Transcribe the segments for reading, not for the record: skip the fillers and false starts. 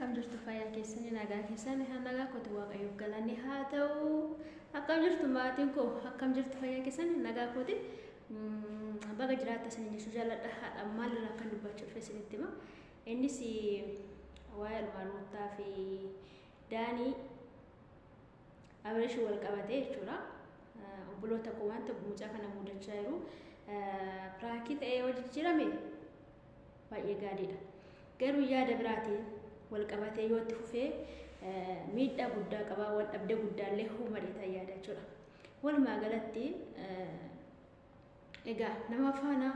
Akkam jirtu? Fayyaa keessanii, nagaa keessanii? Haa, nagaa kooti, Waaqayyoof galanni haa ta'u. Akkam jirtu maatiin koo? Akkam jirtu? Fayyaa keessanii, nagaa kooti. Baga jiraatta isin jechuu jaalladha. Haadha maalirraa akkan dubbachuu dhufe isinitti hima. Innis waa'ee Ruuttaa fi Daanii Abireeshii wal qabatee jechuudha. Obboloota koo, wanta mucaa kana mudachaa jiru prank ta'ee yoo jijjiirame baay'ee gaariidha. Garuu yaada biraatiin wal qabatee yoo itti fufee miidhaa guddaa qabaa, wal dhabdee guddaallee uuma yaada jechuudha. Walumaa galatti egaa nama faana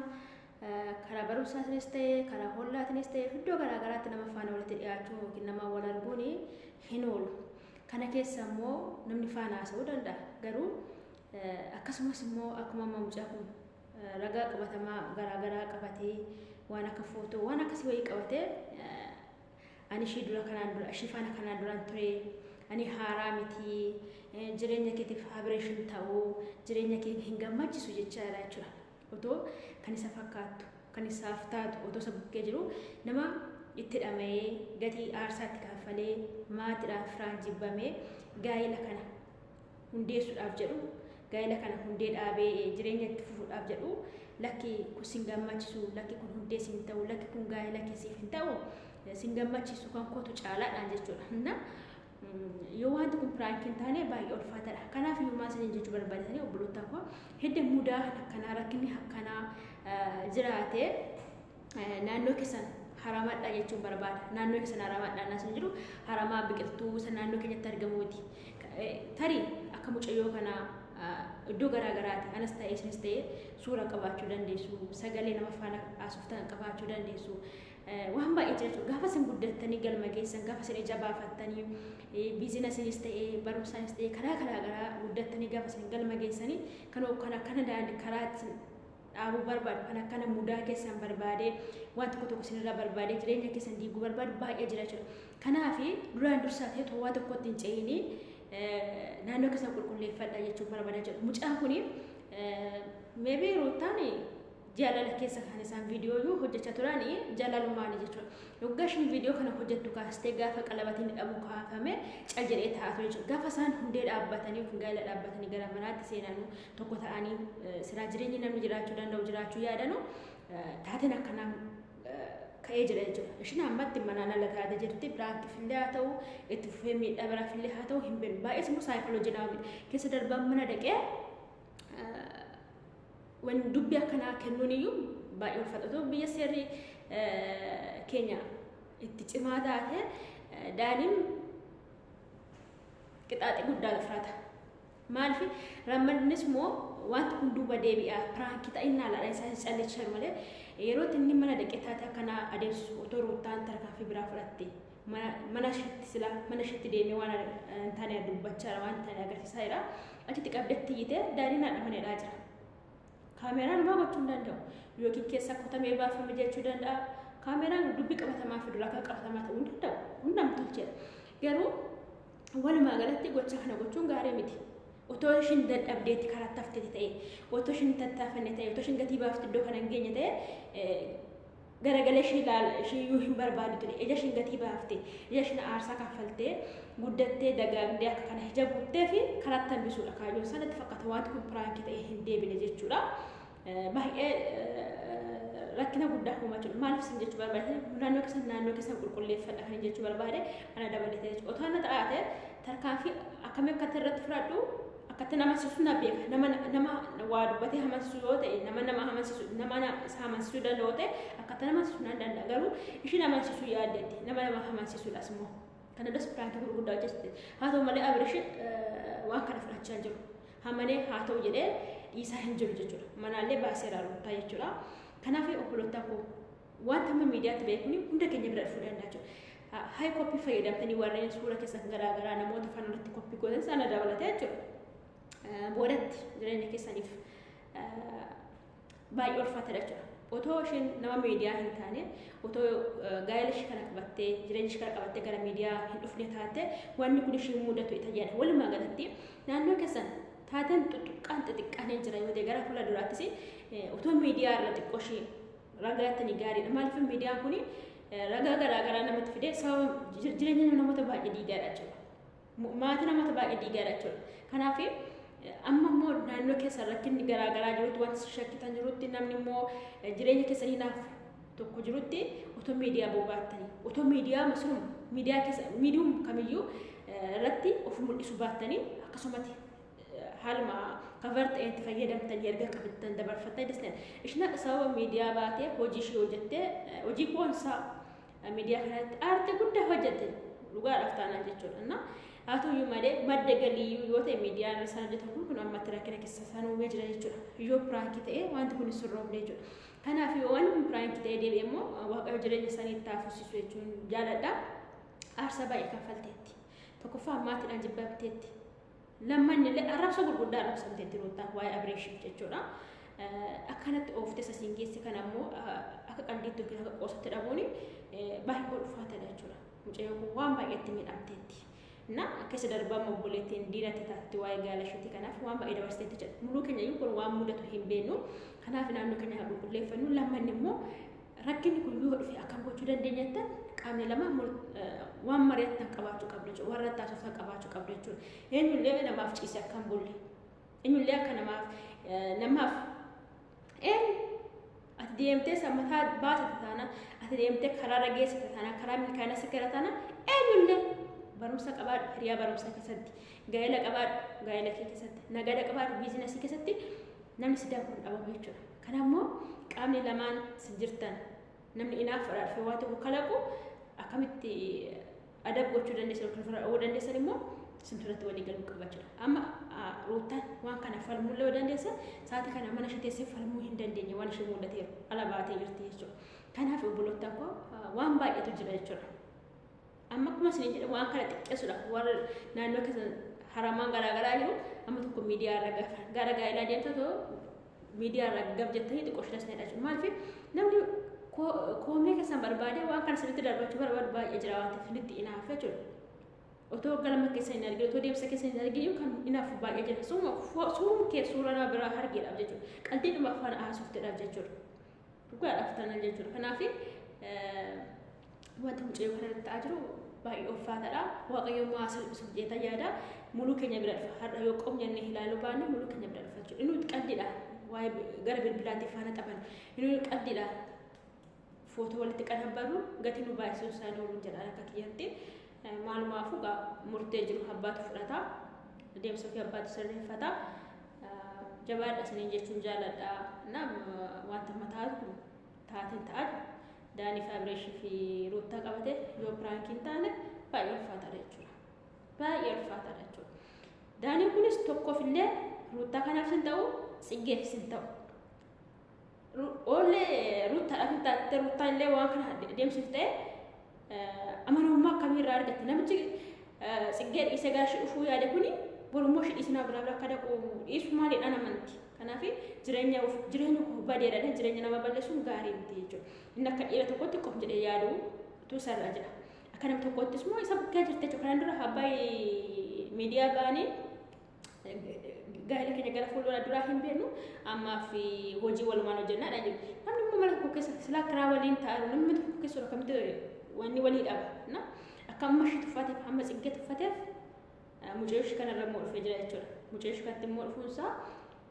karaa barumsaatiinis ta'ee, karaa hollaatiinis ta'ee, iddoo garaa garaatti nama faana walitti dhiyaachuu yookiin nama wal arguun hin oolu. Kana keessa immoo namni faana haasa'uu danda'a. Garuu akkasumas immoo akkuma amma mucaa kun ragaa qabatamaa garaa garaa qabatee, waan akka footoo, waan akkasii wayii qabatee, ani ishii dura kanaan dura ishii faana kanaan duraan ture, ani haaraa miti, jireenya keetiif Abireeshin ta'uu, jireenya kee hin gammachiisu jechaa jira jechuudha. Otoo kan isa fakkaattu, kan isaaf taatu otoo isa bukkee jiru, nama itti dhama'ee, gatii aarsaatti kaffalee, maatiidhaan firaan jibbamee gaa'ela kana hundeessuudhaaf jedhu, gaa'ela kana hundee dhaabee jireenya itti fufuudhaaf jedhu, lakki kun sin gammachiisu, lakki kun hundee sin ta'u, lakki kun gaa'ela keessiif hin ta'u, sin gammachiisu, kan kootu caalaadhaan jechuudha. Na yoo wanti kun prank hin taane baay'ee ulfaataadha. Kanaaf iyyuu maal isiniin jechuu barbaadanii, obboloota koo, hidda mudaa akkanaa, rakkinni akkanaa jiraate naannoo keessan haramadha jechuun barbaada. Naannoo keessan haramadha naas jiru haramaa biqiltuu isa naannoo keenyatti argamuuti. Tarii akka mucayyoo kanaa iddoo garaa garaati anas ta'ee isinis ta'ee suura qabaachuu dandeessu, sagalee nama faana haasoftan qabaachuu dandeessu. Waan baay'ee jira jechuudha. Gaafa isin guddattanii galma geessan, gaafa isin ija baafattanii, businessiinis ta'ee barumsaanis ta'ee karaa garaa garaa guddattanii gaafa isin galma geessanii, kan akkana karaa ittiin dhaabuu barbaadu, kan akkana mudaa keessan barbaadee, waan tokko tokko isinirraa barbaadee jireenya keessan diiguu barbaadu baay'ee jira jechuudha. Kanaaf duraan dursaa ta'e waa tokkotti hin ce'inii naannoo keessan qulqulleeffadha jechuun barbaada jechuudha. Mucaan kuni maybe Ruuttaan jaalala keessa kan isaan viidiyoo hojjechaa turan jaalalumaani jechuudha. Yoggaa isheen viidiyoo kana hojjettu kaastee gaafa qalabatiin hidhamu kaafame cal jedhee taa'aa ture jechuudha. Gaafa isaan hundee dhaabbatanii yookiin gaa'ela dhaabbatanii gara manaatti seenanuu, tokko ta'anii silaa jireenyi namni jiraachuu danda'u jiraachuu yaadanu, taateen akkanaa ka'ee jira jechuudha. Ishiin ammatti manaan ala taatee jirti. Prankiif illee haa ta'u, itti fufee miidhaa biraaf illee haa ta'u, hin beeknu. Baay'ees immoo saayikooloojii nama miidha. Keessa darbaan mana dhaqee wan dubbii akkanaa kennuun iyyuu baay'ee ulfaata. Otoo biyya seerri keenya itti cimaa taate Daaniin qixaaxii guddaa fudhata. Maaliif rammadnis immoo wanti kun duuba deebi'a prank ta'innaa laadha isaan callichan malee, yeroo inni mana dhaqee taate akkanaa adeemsisu otoo Ruuttaan tarkaanfii biraa fudhatte, mana isheetti sila mana isheetti deemee waan hin taane dubbachaa, waan hin taane agarsiisaa jira. Achitti qabdeetti iyyitee Daaniin haadha maneedhaa jira. Kaameraan maa gochuu hin danda'u yookiin keessa kutamee baafame jechuu danda'a. Kaameraan dubbii qabatamaa fi duraa kan qabatamaa ta'uu hin danda'u. Kun nam tolcheedha. Garuu walumaa galatti gocha kana gochuun gaarii miti. Otoo ishiin dadhabdeetti karaa tafteeti ta'e, otoo ishiin tattaafanne ta'e, otoo ishiin gatii baafte iddoo kana hin geenye ta'e, garagalee ishii ilaala ishii iyyuu hin barbaadu ture. Ija ishiin gatii baafte, ija ishiin aarsaa kaffaltee, guddattee dagaagdee akka kana ija guuttee fi karaatti hambisuudha kaayyoon sanatti fakkaata. Wanti kun prank ta'e hin deebine jechuudha. Baay'ee rakkina guddaa uumaa jiru. Maaliif isin jechuu barbaade, naannoo keessan qulqulleeffadha kan jechuu barbaade ana dabalatee jechuudha. Otoo ana taate tarkaanfii akkamii akkatti irratti fudhadhu, akkatti nama amansiisu na beeka. Nama waa dubbatee amansiisu yoo ta'e, nama amansiisu, nama isa amansiisuu danda'u ta'e, akkatti nama amansiisu nan danda'a. Garuu ishiin amansiisuu yaaddeetti nama amansiisuudhaas immoo. Kana duras prank gurguddaa hojjette. Haa ta'u malee Abirish waan kana fudhachaa jiru. Hamanee haa ta'u jedhee dhiisaa hin jiru jechuudha. Manaallee baaseera Ruuttaa jechuudha. Kanaaf obboloota koo, wanta amma miidiyaatti beekuun hunda keenya bira dhufuu danda'a jechuudha. Hayi copy fayyadamtanii warreen suura keessan garaagaraa namoota faana irratti copy gootan sana dabalatee jechuudha. Boodatti jireenya keessaniif baay'ee ulfaataadha jechuudha. Otoo isheen nama miidiyaa hin taane, otoo gaa'ela ishee kana qabattee, jireenya ishee kana qabattee gara miidiyaa hin dhufne taate, wanni kun ishee mudatu ita jedha. Walumaa galatti naannoo keessan taateen tuttuqqaan xixiqqaan hin jira yoo ta'e, gara fuula duraattis otoo miidiyaa irra xiqqoo ishee ragaattanii gaariidha. Maaliif miidiyaan kun Ragaa garaagaraa namatti fidee sababa jireenya namoota baay'ee diigaadha jechuudha. Maatii namoota baay'ee diigaadha jechuudha. Kanaaf amma immoo naannoo keessa rakkinni garaagaraa jirutti, wanti shakkitan jirutti, namni immoo jireenya keessanii naaf tokko jirutti, otoo miidiyaa bobaattanii, otoo miidiyaa masrum miidiyaa keessa miidiyum kamiyyuu irratti of mul'isu baattanii, akkasumatti haaluma cover ta'een itti fayyadamtanii erga qabattan dabarfattanii dastan. Isheen sababa miidiyaa baatee hojii ishee hojjettee, hojii boonsaa miidiyaa kanatti aartii guddaa hojjette dhugaadhaaf taanaan jechuudha. Haa ta'uyyuu malee madda galii yoo ta'e miidiyaan irra isaan hojjetan kun ammatti rakkina keessa isaan uumee jira jechuudha. Yoo prank ta'e wanti kun sirroofne jechuudha. Kanaaf yoo wanti kun prank ta'ee deebi'e immoo Waaqayyo jireenya isaanii itti hafuusisu jechuun jaaladha. Aarsaa baay'ee kaffalteetti. Tokkoffaa maatiidhaan jibbamteetti. Lammanni illee arrabsa gurguddaa arrabsamteetti Ruuttaan waa'ee Abreeshiif jechuudha. Akkanatti ooftee sasiin geesse kana immoo akka qaldiitti yookiin akka qoosatti dhabuun baay'ee ulfaataadha jechuudha. Mucayyoon kun waan baay'eetti miidhamteetti. Na keessa darbaa obboleettiin diinatti taatti waa'ee gaala isheetii, kanaaf waan baay'ee dabarsiteetti jedha. Muluu keenya iyyuu kun waan mudatu hin beeknu. Kanaaf naannoo keenya haa qulqulleeffannu. Lammanni immoo rakkinni kun yoo dhufe akkam gochuu dandeenyattan qaamni lama waan mari'attan qabaachuu qabdu jechuudha. Warra taasiftan qabaachuu qabdu jechuudha. Eenyullee namaaf ciise akka hin bulle. Eenyullee akka namaaf eenyu ati deemtee sammataa baasate taana, ati deemtee karaa geessite taana, karaa milkaa'ina si gara taana, eenyullee barumsa qabaadhu hiriyaa barumsa keessatti, gaa'ela qabaadhu gaa'ela kee keessatti, nagada qabaadhu business keessatti, namni si daakuun dhabamu jechuudha. Kanaammoo qaamni lamaan si jirtan namni inaafadhaa dhufee waan tokko kalaqu akkamitti adab gochuu dandeessan yookiin ofirraa dhowwuu dandeessan immoo isin walii galuu qaba jechuudha. Amma Ruuttaan waan kana falmuu illee dandeessan, sa'aatii kana mana ishee teessee falmuu hin dandeenye, waan ishee mudateeru ala baatee jirti jechuudha. Kanaaf obboloota koo, waan baay'eetu jira jechuudha. Amma akkuma isin jedhe waan kana xiqqeessuudhaaf warra naannoo keessa haramaan garaagaraa jiru amma tokko miidiyaa irra gaafa gara gaa'elaa deemta too miidiyaa irra gab jettanii xiqqoo ishee dasnee jechuudha. Maaliif namni koomee keessan barbaadee waan kana sirriitti darbachuu barbaadu baay'ee jira waan ta'eef sirriitti inaafa jechuudha. Otoo galma keessa hin argin, otoo deemsa keessa hin argin kan inaafu baay'ee jira. Suuruma kee suura nama biraa argeedhaaf jechuudha. Qaldiidhuma afaan haasofteedhaaf jechuudha. Dhugaadhaaf taanaan jechuudha. Kanaaf wanti mucayyoo kana irratti ta'aa jiru baay'ee ulfaataadha. Waaqayyo immoo haa salphisuuf jeeta yaada. Muluu keenya bira dhufa. Har'a yoo qom jennee ilaaluu baanne muluu keenya bira dhufa jechuudha. Inni qaldiidha. Waa'ee gara bilbilaatti faana taphan. Inni qaldiidha. Footoo walitti qanabbaru gatii nu baay'isuu isaan oolu jedha akka kiyyatti. Maalumaafuu murtee jiru abbaatu fudhata. Deemsa ofii abbaatu sirreeffata. Jabaadha isiniin jechuun jaaladha. Na wanta mataatu kun taateen ta'aa Daanii fi Abireeshii fi Ruuttaa qabate yoo prank hin taane baay'ee ulfaataadha jechuudha. Baay'ee ulfaataadha jechuudha. Daaniin kunis tokkoof illee Ruuttaa kanaaf hin ta'u, Tsiggeefis hin ta'u. Oollee Ruuttaadhaaf hin taate, Ruuttaan illee waan kana deemsif ta'e amanamummaa akkamiirraa argatte? Namichi Tsiggee dhiisee gara ishee dhufuu yaade kuni borummoo ishee dhiisinaa biraa bira akka dhaqu dhiisu maaliidhaan amanti? Kanaaf jireenya koo badeedha, jireenya nama balleessuun gaarii miti jechuudha. Inni akka dhiira tokkotti qof jedhee yaadu tu isarra jira. Akka nama tokkottis immoo isa bukkee jirti jechuudha. Kanaan dura abbaa miidiyaa ba'anii gaa'ela keenya gara fuuldura duraa hin beeknu, ammaa fi hojii walumaan hojjennaadha jedhu. Namni immoo mana tokko keessa silaa karaa waliin taa'an namni tokko keessa akkamitti wanni walii dhaba. Akka amma ishee tuffateef, amma Tsiggee tuffateef, mucayyoo ishee kanarra immoo dhufee jira jechuudha. Mucayyoo ishee kanatti immoo dhufuunsaa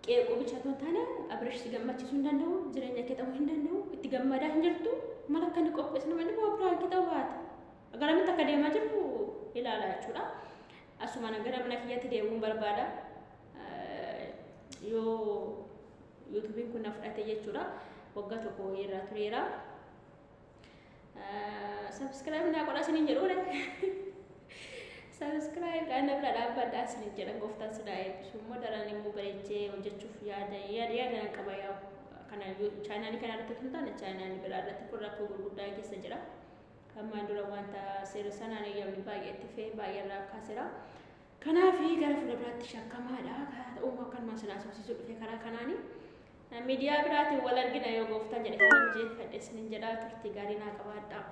qeequu bicha otoo hin taane Abireesh si gammachiisuu hin danda'u, jireenya kee ta'uu hin danda'u, itti gammadaa hin jirtu, mala akka inni qopheessu nama inni prank ta'uu baate. Garamitti akka deemaa jiru ilaala jechuudha. Asumaan gara mana kiyyaatti deemuun barbaada. Yoo YouTubeiin kun na fudhate jechuudha. Waggaa tokko irraa tureera. Subscribe naa godhaa isiniin jedhuudha. Subscribe dhaan na bira dhaabbadhaa isiniin jedha. Gooftaan sinaa eebbisu immoo daran immoo bareechee hojjechuuf yaada yaada yaada nan qaba. Yaa'u kana channel kana irratti osoo hin taane channel biraa irratti kun rakkoo gurguddaa keessa jira. Ammaan dura wanta seera sanaan eeyyamni baay'ee itti fe'e baay'ee irraa kaaseera. Kanaaf gara fuula biraatti shakkamaadha. Ta'uu akkanumaan sin haasofsiisuu dhufe karaa kanaani. Miidiyaa biraatiin wal argina yoo gooftaan jedhe, kana mijeeffadhe isinin jedhaa, turtii gaarii naa qabaadhaa.